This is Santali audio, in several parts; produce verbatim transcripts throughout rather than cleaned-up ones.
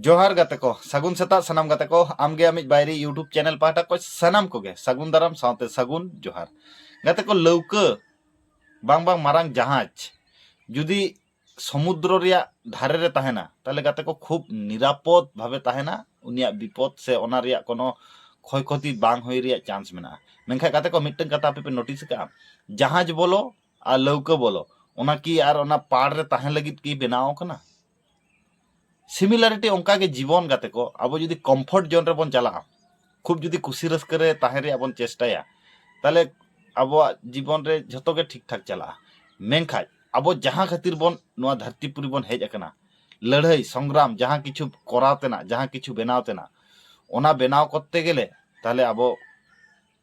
ᱡᱚᱦᱟᱨ ᱜᱟᱛᱮ ᱠᱚ, ᱥᱟᱹᱜᱩᱱ ᱥᱮᱛᱟᱜ ᱥᱟᱱᱟᱢ ᱜᱟᱛᱮ ᱠᱚ᱾ ᱟᱢᱜᱮ ᱟᱢᱤᱡ ᱵᱟᱭᱨᱤ YouTube channel ᱯᱟᱦᱴᱟ ᱠᱷᱚᱱ ᱥᱟᱱᱟᱢ ᱠᱚᱜᱮ ᱥᱟᱹᱜᱩᱱ ᱫᱟᱨᱟᱢ ᱥᱟᱶᱛᱮ ᱥᱟᱹᱜᱩᱱ ᱡᱚᱦᱟᱨ᱾ ᱜᱟᱛᱮ ᱠᱚ, ᱞᱟᱹᱣᱠᱟᱹ ᱵᱟᱝ ᱵᱟᱝ ᱢᱟᱨᱟᱝ ᱡᱟᱦᱟᱡᱽ ᱡᱩᱫᱤ ᱥᱚᱢᱩᱫᱨᱚ ᱨᱮᱭᱟᱜ ᱫᱷᱟᱨᱮ ᱨᱮ ᱛᱟᱦᱮᱱᱟ, ᱛᱟᱦᱞᱮ ᱜᱟᱛᱮ ᱠᱚ ᱠᱷᱩᱵ ᱱᱤᱨᱟᱯᱚᱫ ᱵᱷᱟᱵᱮ ᱛᱟᱦᱮᱱᱟ᱾ ᱩᱱᱤᱭᱟᱜ ᱵᱤᱯᱚᱫ ᱥᱮ ᱚᱱᱟ ᱨᱮᱭᱟᱜ ᱠᱳᱱᱳ ᱠᱷᱚᱭ ᱠᱷᱚᱛᱤ ᱵᱟᱝ ᱦᱩᱭ ᱨᱮᱭᱟᱜ chance ᱢᱮᱱᱟᱜᱼᱟ᱾ ᱢᱮᱱᱠᱷᱟᱱ ᱜᱟᱛᱮ ᱠᱚ, ᱢᱤᱫᱴᱟᱝ ᱠᱟᱛᱷᱟ ᱟᱯᱮ ᱯᱮ notice ᱟᱠᱟᱫᱼᱟ, ᱡᱟᱦᱟᱡᱽ ᱵᱚᱞᱚ ᱟᱨ ᱞᱟᱹᱣᱠᱟᱹ ᱵᱚᱞᱚ, ᱚᱱᱟ ᱠᱤ ᱟᱨ ᱚᱱᱟ ᱯᱟᱲ ᱨᱮ ᱛᱟᱦᱮᱸ ᱞᱟᱹᱜᱤᱫ ᱠᱤ ᱵᱮᱱᱟᱣ ᱟᱠᱟᱱᱟ? Similarity ᱚᱱᱠᱟ ᱜᱮ ᱡᱤᱵᱚᱱ ᱜᱟᱛᱮ ᱠᱚ, ᱟᱵᱚ ᱡᱩᱫᱤ comfort zone ᱨᱮᱵᱚᱱ ᱪᱟᱞᱟᱜᱼᱟ, ᱠᱷᱩᱵ ᱡᱩᱫᱤ ᱠᱩᱥᱤ ᱨᱟᱹᱥᱠᱟᱹ ᱨᱮ ᱛᱟᱦᱮᱸ ᱨᱮᱭᱟᱜ ᱵᱚᱱ ᱪᱮᱥᱴᱟᱭᱟ, ᱛᱟᱦᱞᱮ ᱟᱵᱚᱣᱟᱜ ᱡᱤᱵᱚᱱ ᱨᱮ ᱡᱷᱚᱛᱚ ᱜᱮ ᱴᱷᱤᱠ ᱴᱷᱟᱠ ᱪᱟᱞᱟᱜᱼᱟ᱾ ᱢᱮᱱᱠᱷᱟᱱ ᱟᱵᱚ ᱡᱟᱦᱟᱸ ᱠᱷᱟᱹᱛᱤᱨ ᱵᱚᱱ ᱱᱚᱣᱟ ᱫᱷᱟᱹᱨᱛᱤ ᱯᱩᱨᱤ ᱵᱚᱱ ᱦᱮᱡ ᱟᱠᱟᱱᱟ, ᱞᱟᱹᱲᱦᱟᱹᱭ ᱥᱚᱝᱜᱨᱟᱢ, ᱡᱟᱦᱟᱸ ᱠᱤᱪᱷᱩ ᱠᱚᱨᱟᱣ ᱛᱮᱱᱟᱜ, ᱡᱟᱦᱟᱸ ᱠᱤᱪᱷᱩ ᱵᱮᱱᱟᱣ ᱛᱮᱱᱟᱜ, ᱚᱱᱟ ᱵᱮᱱᱟᱣ ᱠᱚᱨᱛᱮ ᱜᱮᱞᱮ ᱛᱟᱦᱞᱮ ᱟᱵᱚ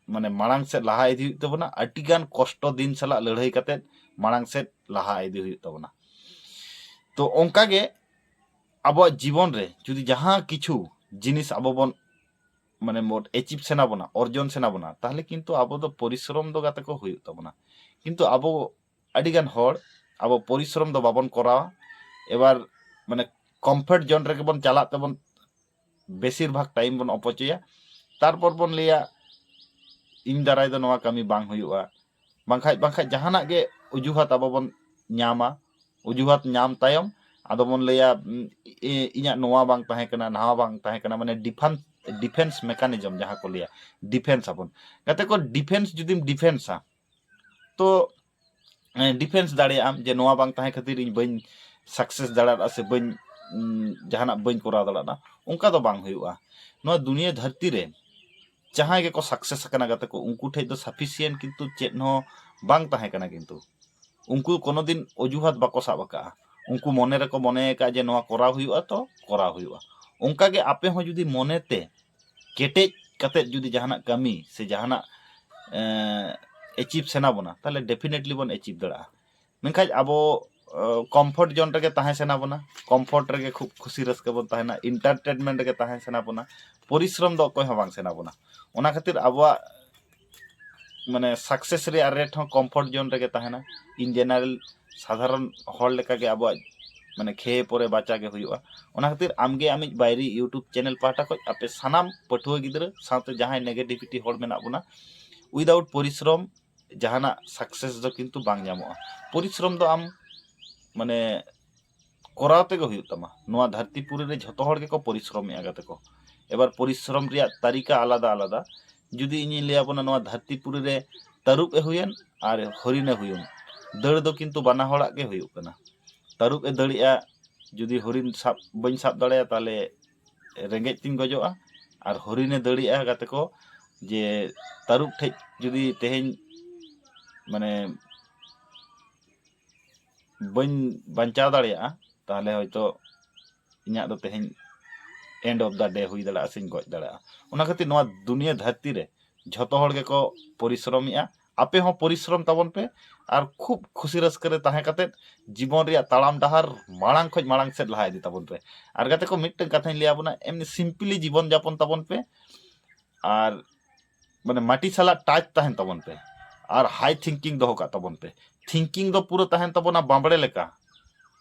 ᱢᱟᱱᱮ ᱢᱟᱲᱟᱝ ᱥᱮᱫ ᱞᱟᱦᱟ ᱤᱫᱤ ᱦᱩᱭᱩᱜ ᱛᱟᱵᱚᱱᱟ᱾ ᱟᱹᱰᱤᱜᱟᱱ ᱠᱚᱥᱴᱚ ᱫᱤᱱ ᱥᱟᱞᱟᱜ ᱞᱟᱹᱲᱦᱟᱹᱭ ᱠᱟᱛᱮ ᱢᱟᱲᱟᱝ ᱥᱮᱫ ᱞᱟᱦᱟ ᱤᱫᱤ ᱦᱩᱭᱩᱜ ᱛᱟᱵᱚᱱᱟ᱾ ᱛᱚ ᱚᱱᱠᱟᱜᱮ ᱟᱵᱚᱣᱟᱜ ᱡᱤᱵᱚᱱ ᱨᱮ ᱡᱩᱫᱤ ᱡᱟᱦᱟᱸ ᱠᱤᱪᱷᱩ ᱡᱤᱱᱤᱥ ᱟᱵᱚ ᱵᱚᱱ ᱢᱟᱱᱮ ᱵᱚᱱ achieve ᱥᱟᱱᱟ ᱵᱚᱱᱟ, ᱚᱨᱡᱚᱱ ᱥᱟᱱᱟ ᱵᱚᱱᱟ, ᱛᱟᱦᱞᱮ ᱠᱤᱱᱛᱩ ᱟᱵᱚ ᱫᱚ ᱯᱚᱨᱤᱥᱨᱚᱢ ᱫᱚ ᱜᱟᱛᱮ ᱠᱚ ᱦᱩᱭᱩᱜ ᱛᱟᱵᱚᱱᱟ᱾ ᱠᱤᱱᱛᱩ ᱟᱵᱚ ᱟᱹᱰᱤᱜᱟᱱ ᱦᱚᱲ ᱟᱵᱚ ᱯᱚᱨᱤᱥᱨᱚᱢ ᱫᱚ ᱵᱟᱵᱚᱱ ᱠᱚᱨᱟᱣᱟ᱾ ᱮᱵᱟᱨ ᱢᱟᱱᱮ comfort zone ᱨᱮᱜᱮ ᱵᱚᱱ ᱪᱟᱞᱟᱜ ᱛᱮᱵᱚᱱ ᱵᱮᱥᱤᱨ ᱵᱷᱟᱜᱽ time ᱵᱚᱱ ᱚᱯᱚᱪᱚᱭᱟ᱾ ᱛᱟᱨᱯᱚᱨ ᱵᱚᱱ ᱞᱟᱹᱭᱟ, "ᱤᱧ ᱫᱟᱨᱟᱭ ᱫᱚ ᱱᱚᱣᱟ ᱠᱟᱹᱢᱤ ᱵᱟᱝ ᱦᱩᱭᱩᱜᱼᱟ", ᱵᱟᱝᱠᱷᱟᱡ ᱵᱟᱝᱠᱷᱟᱡ ᱡᱟᱦᱟᱱᱟᱜ ᱜᱮ ᱚᱡᱩᱦᱟᱛ ᱟᱵᱚ ᱵᱚᱱ ᱧᱟᱢᱟ᱾ ᱚᱡᱩᱦᱟᱛ ᱧᱟᱢ ᱛᱟᱭᱚᱢ ᱟᱫᱚ ᱵᱚᱱ ᱞᱟᱹᱭᱟ, "ᱩᱸ, ᱤ-, ᱤᱧᱟᱹᱜ ᱱᱚᱣᱟ ᱵᱟᱝ ᱛᱟᱦᱮᱸ ᱠᱟᱱᱟ, ᱱᱟᱣᱟ ᱵᱟᱝ ᱛᱟᱦᱮᱸ ᱠᱟᱱᱟ", ᱢᱟᱱᱮ defense, defense mechanism ᱡᱟᱦᱟᱸ ᱠᱚ ᱞᱟᱹᱭᱟ, defense ᱟᱵᱚᱱ᱾ ᱜᱟᱛᱮ ᱠᱚ, defense ᱡᱩᱫᱤᱢ defenseᱟ, ᱛᱚ, ᱮ, defense ᱫᱟᱲᱮᱭᱟᱜ ᱟᱢ ᱡᱮ ᱱᱚᱣᱟ ᱵᱟᱝ ᱛᱟᱦᱮᱸ ᱠᱷᱟᱹᱛᱤᱨ ᱤᱧ ᱵᱟᱹᱧ success ᱫᱟᱲᱮᱭᱟᱜᱼᱟ ᱥᱮ ᱵᱟᱹᱧ, ᱩᱸ, ᱡᱟᱦᱟᱱᱟᱜ ᱵᱟᱹᱧ ᱠᱚᱨᱟᱣ ᱫᱟᱲᱮᱭᱟᱜᱼᱟ, ᱚᱱᱠᱟ ᱫᱚ ᱵᱟᱝ ᱦᱩᱭᱩᱜᱼᱟ᱾ ᱱᱚᱣᱟ ᱫᱩᱱᱤᱭᱟᱹ ᱫᱷᱟᱹᱨᱛᱤ ᱨᱮ ᱡᱟᱦᱟᱸᱭ ᱜᱮᱠᱚ success ᱟᱠᱟᱱᱟ ᱜᱟᱛᱮ ᱠᱚ, ᱩᱱᱠᱩ ᱴᱷᱮᱡ ᱫᱚ sufficient ᱠᱤᱱᱛᱩ ᱪᱮᱫ ᱦᱚᱸ ᱵᱟᱝ ᱛᱟᱦᱮᱸ ᱠᱟᱱᱟ᱾ ᱠᱤᱱᱛᱩ ᱩᱱᱠᱩ ᱠᱳᱱᱳ ᱫᱤᱱ ᱚᱡᱩᱦᱟᱛ ᱵᱟᱠᱚ ᱥᱟᱵ ᱟᱠᱟᱫᱼᱟ᱾ ᱩᱱᱠᱩ ᱢᱚᱱᱮ ᱨᱮᱠᱚ ᱢᱚᱱᱮ ᱟᱠᱟᱫᱼᱟ ᱡᱮ ᱱᱚᱣᱟ ᱠᱚᱨᱟᱣ ᱦᱩᱭᱩᱜᱼᱟ, ᱛᱚ ᱠᱚᱨᱟᱣ ᱦᱩᱭᱩᱜᱼᱟ᱾ ᱚᱱᱠᱟᱜᱮ ᱟᱯᱮ ᱦᱚᱸ ᱡᱩᱫᱤ ᱢᱚᱱᱮᱛᱮ ᱠᱮᱴᱮᱡ ᱠᱟᱛᱮᱫ ᱡᱩᱫᱤ ᱡᱟᱦᱟᱱᱟᱜ ᱠᱟᱹᱢᱤ ᱥᱮ ᱡᱟᱦᱟᱱᱟᱜ, ᱮᱸ, achieve ᱥᱟᱱᱟ ᱵᱚᱱᱟ, ᱛᱟᱦᱞᱮ definitely ᱵᱚᱱ achieve ᱫᱟᱲᱮᱭᱟᱜᱼᱟ᱾ ᱢᱮᱱᱠᱷᱟᱱ ᱟᱵᱚ, ᱮᱸ, comfort zone ᱨᱮᱜᱮ ᱛᱟᱦᱮᱸ ᱥᱟᱱᱟ ᱵᱚᱱᱟ, comfort ᱨᱮᱜᱮ ᱠᱷᱩᱵ ᱠᱷᱩᱥᱤ ᱨᱟᱹᱥᱠᱟᱹ ᱵᱚᱱ ᱛᱟᱦᱮᱱᱟ, entertainment ᱨᱮᱜᱮ ᱛᱟᱦᱮᱸ ᱥᱟᱱᱟ ᱵᱚᱱᱟ, ᱯᱚᱨᱤᱥᱨᱚᱢ ᱫᱚ ᱚᱠᱚᱭ ᱦᱚᱸ ᱵᱟᱝ ᱥᱟᱱᱟ ᱵᱚᱱᱟ᱾ ᱚᱱᱟ ᱠᱷᱟᱹᱛᱤᱨ ᱟᱵᱚᱣᱟᱜ ᱢᱟᱱᱮ success ᱨᱮᱭᱟᱜ rate ᱦᱚᱸ comfort zone ᱨᱮᱜᱮ ᱛᱟᱦᱮᱱᱟ᱾ In general, ᱥᱟᱫᱷᱟᱨᱚᱱ ᱦᱚᱲ ᱞᱮᱠᱟᱜᱮ ᱟᱵᱚᱣᱟᱜ ᱢᱟᱱᱮ ᱠᱷᱮᱭᱮ ᱯᱚᱨᱮ ᱵᱟᱪᱟ ᱜᱮ ᱦᱩᱭᱩᱜᱼᱟ᱾ ᱚᱱᱟ ᱠᱷᱟᱹᱛᱤᱨ ᱟᱢᱜᱮ ᱟᱢᱤᱡ ᱵᱟᱭᱨᱤ YouTube ᱪᱮᱱᱮᱞ ᱯᱟᱦᱴᱟ ᱠᱷᱚᱱ ᱟᱯᱮ ᱥᱟᱱᱟᱢ ᱯᱟᱹᱴᱷᱩᱣᱟᱹ ᱜᱤᱫᱽᱨᱟᱹ ᱥᱟᱶᱛᱮ ᱡᱟᱦᱟᱸᱭ ᱱᱮᱜᱮᱴᱤᱵᱷᱤᱴᱤ ᱦᱚᱲ ᱢᱮᱱᱟᱜ ᱵᱚᱱᱟ, ᱩᱭᱫᱟᱣᱩᱴ ᱯᱚᱨᱤᱥᱨᱚᱢ ᱡᱟᱦᱟᱱᱟᱜ ᱥᱟᱠᱥᱮᱥ ᱫᱚ ᱠᱤᱱᱛᱩ ᱵᱟᱝ ᱧᱟᱢᱚᱜᱼᱟ᱾ ᱯᱚᱨᱤᱥᱨᱚᱢ ᱫᱚ ᱟᱢ ᱢᱟᱱᱮ ᱠᱚᱨᱟᱣ ᱛᱮᱜᱮ ᱦᱩᱭᱩᱜ ᱛᱟᱢᱟ᱾ ᱱᱚᱣᱟ ᱫᱷᱟᱹᱨᱛᱤ ᱯᱩᱨᱤ ᱨᱮ ᱡᱷᱚᱛᱚ ᱦᱚᱲ ᱜᱮᱠᱚ ᱯᱚᱨᱤᱥᱨᱚᱢᱮᱜᱼᱟ ᱜᱟᱛᱮ ᱠᱚ᱾ ᱮᱵᱟᱨ ᱯᱚᱨᱤᱥᱨᱚᱢ ᱨᱮᱭᱟᱜ ᱛᱟᱹᱨᱤᱠᱟ ᱟᱞᱟᱫᱟ ᱟᱞᱟᱫᱟ᱾ ᱡᱩᱫᱤ ᱤᱧᱤᱧ ᱞᱟᱹᱭ ᱟᱵᱚᱱᱟ, ᱱᱚᱣᱟ ᱫᱷᱟᱹᱨᱛᱤ ᱯᱩᱨᱤ ᱨᱮ ᱛᱟᱹᱨᱩᱵ ᱮ ᱦᱩᱭᱮᱱ ᱟᱨ ᱦᱚᱨᱤᱱ ᱮ ᱦᱩᱭᱮᱱ, ᱫᱟᱹᱲ ᱫᱚ ᱠᱤᱱᱛᱩ ᱵᱟᱱᱟ ᱦᱚᱲᱟᱜ ᱜᱮ ᱦᱩᱭᱩᱜ ᱠᱟᱱᱟ᱾ ᱛᱟᱹᱨᱩᱵ ᱮ ᱫᱟᱹᱲᱮᱜᱼᱟ, ᱡᱩᱫᱤ ᱦᱚᱨᱤᱱ ᱥᱟᱵ ᱵᱟᱹᱧ ᱥᱟᱵ ᱫᱟᱲᱮᱭᱟᱜᱼᱟ, ᱛᱟᱦᱚᱞᱮ ᱨᱮᱸᱜᱮᱡ ᱛᱤᱧ ᱜᱚᱡᱚᱜᱼᱟ᱾ ᱟᱨ ᱦᱚᱨᱤᱱ ᱮ ᱫᱟᱹᱲᱮᱜᱼᱟ ᱜᱟᱛᱮ ᱠᱚ, ᱡᱮ ᱛᱟᱹᱨᱩᱵ ᱴᱷᱮᱡ ᱡᱩᱫᱤ ᱛᱮᱦᱮᱧ ᱢᱟᱱᱮ ᱵᱟᱹᱧ ᱵᱟᱧᱪᱟᱣ ᱫᱟᱲᱮᱭᱟᱜᱼᱟ, ᱛᱟᱦᱚᱞᱮ ᱦᱚᱭᱛᱳ ᱤᱧᱟᱹᱜ ᱫᱚ ᱛᱮᱦᱮᱧ end of the day ᱦᱩᱭ ᱫᱟᱲᱮᱭᱟᱜᱼᱟ ᱥᱮᱧ ᱜᱚᱡ ᱫᱟᱲᱮᱭᱟᱜᱼᱟ᱾ ᱚᱱᱟ ᱠᱷᱟᱹᱛᱤᱨ ᱱᱚᱣᱟ ᱫᱩᱱᱤᱭᱟᱹ ᱫᱷᱟᱹᱨᱛᱤ ᱨᱮ ᱡᱷᱚᱛᱚ ᱦᱚᱲ ᱜᱮᱠᱚ ᱯᱚᱨᱤᱥᱨᱚᱢᱮᱜᱼᱟ᱾ ᱟᱯᱮ ᱦᱚᱸ ᱯᱚᱨᱤᱥᱨᱚᱢ ᱛᱟᱵᱚᱱ ᱯᱮ ᱟᱨ ᱠᱷᱩᱵ ᱠᱷᱩᱥᱤ ᱨᱟᱹᱥᱠᱟᱹ ᱨᱮ ᱛᱟᱦᱮᱸ ᱠᱟᱛᱮᱫ ᱡᱤᱵᱚᱱ ᱨᱮᱭᱟᱜ ᱛᱟᱲᱟᱢ ᱰᱟᱦᱟᱨ ᱢᱟᱲᱟᱝ ᱠᱷᱚᱡ ᱢᱟᱲᱟᱝ ᱥᱮᱫ ᱞᱟᱦᱟ ᱤᱫᱤ ᱛᱟᱵᱚᱱ ᱯᱮ᱾ ᱟᱨ ᱜᱟᱛᱮ ᱠᱚ, ᱢᱤᱫᱴᱟᱝ ᱠᱟᱛᱷᱟᱧ ᱞᱟᱹᱭ ᱟᱵᱚᱱᱟ, ᱮᱢᱱᱤ simply ᱡᱤᱵᱚᱱ ᱡᱟᱯᱚᱱ ᱛᱟᱵᱚᱱ ᱯᱮ᱾ ᱟᱨ ᱢᱟᱱᱮ ᱢᱟᱴᱤ ᱥᱟᱞᱟᱜ touch ᱛᱟᱦᱮᱱ ᱛᱟᱵᱚᱱ ᱯᱮ᱾ ᱟᱨ high thinking ᱫᱚᱦᱚ ᱠᱟᱜ ᱛᱟᱵᱚᱱ ᱯᱮ᱾ Thinking ᱫᱚ ᱯᱩᱨᱟᱹ ᱛᱟᱦᱮᱱ ᱛᱟᱵᱚᱱᱟ ᱵᱟᱸᱵᱲᱮ ᱞᱮᱠᱟ,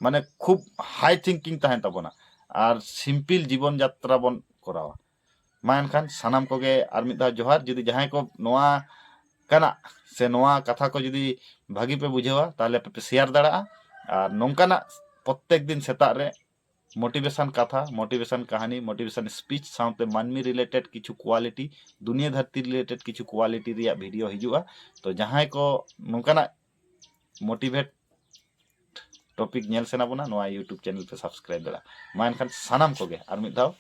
ᱢᱟᱱᱮ ᱠᱷᱩᱵ high thinking ᱛᱟᱦᱮᱱ ᱛᱟᱵᱚᱱᱟ᱾ ᱟᱨ simple ᱡᱤᱵᱚᱱ ᱡᱟᱛᱨᱟ ᱵᱚᱱ ᱠᱚᱨᱟᱣᱟ᱾ ᱢᱟ ᱮᱱᱠᱷᱟᱱ ᱥᱟᱱᱟᱢ ᱠᱚᱜᱮ ᱟᱨ ᱢᱤᱫ ᱫᱷᱟᱣ ᱡᱚᱦᱟᱨ᱾ ᱡᱩᱫᱤ ᱡᱟᱦᱟᱸᱭ ᱠᱚ ᱱᱚᱣᱟ ᱠᱟᱱᱟ ᱥᱮ ᱱᱚᱣᱟ ᱠᱟᱛᱷᱟ ᱠᱚ ᱡᱩᱫᱤ ᱵᱷᱟᱹᱜᱤ ᱯᱮ ᱵᱩᱡᱷᱟᱹᱣᱟ, ᱛᱟᱦᱚᱞᱮ ᱯᱮ share ᱫᱟᱲᱮᱭᱟᱜᱼᱟ᱾ ᱟᱨ ᱱᱚᱝᱠᱟᱱᱟᱜ ᱯᱨᱚᱛᱮᱠ ᱫᱤᱱ ᱥᱮᱛᱟᱜ ᱨᱮ motivation ᱠᱟᱛᱷᱟ, motivation ᱠᱟᱹᱦᱱᱤ, motivation speech ᱥᱟᱶᱛᱮ ᱢᱟᱹᱱᱢᱤ related ᱠᱤᱪᱷᱩ quality, ᱫᱩᱱᱤᱭᱟᱹ ᱫᱷᱟᱹᱨᱛᱤ related ᱠᱤᱪᱷᱩ quality ᱨᱮᱭᱟᱜ video ᱦᱤᱡᱩᱜᱼᱟ᱾ ᱛᱚ ᱡᱟᱦᱟᱸᱭ ᱠᱚ ᱱᱚᱝᱠᱟᱱᱟᱜ motivate topic ᱧᱮᱞ ᱥᱟᱱᱟ ᱵᱚᱱᱟ, ᱱᱚᱣᱟ YouTube channel ᱯᱮ subscribe ᱫᱟᱲᱮᱭᱟᱜᱼᱟ᱾ ᱢᱟ ᱮᱱᱠᱷᱟᱱ ᱥᱟᱱᱟᱢ ᱠᱚᱜᱮ ᱟᱨ ᱢᱤᱫ ᱫᱷᱟᱣ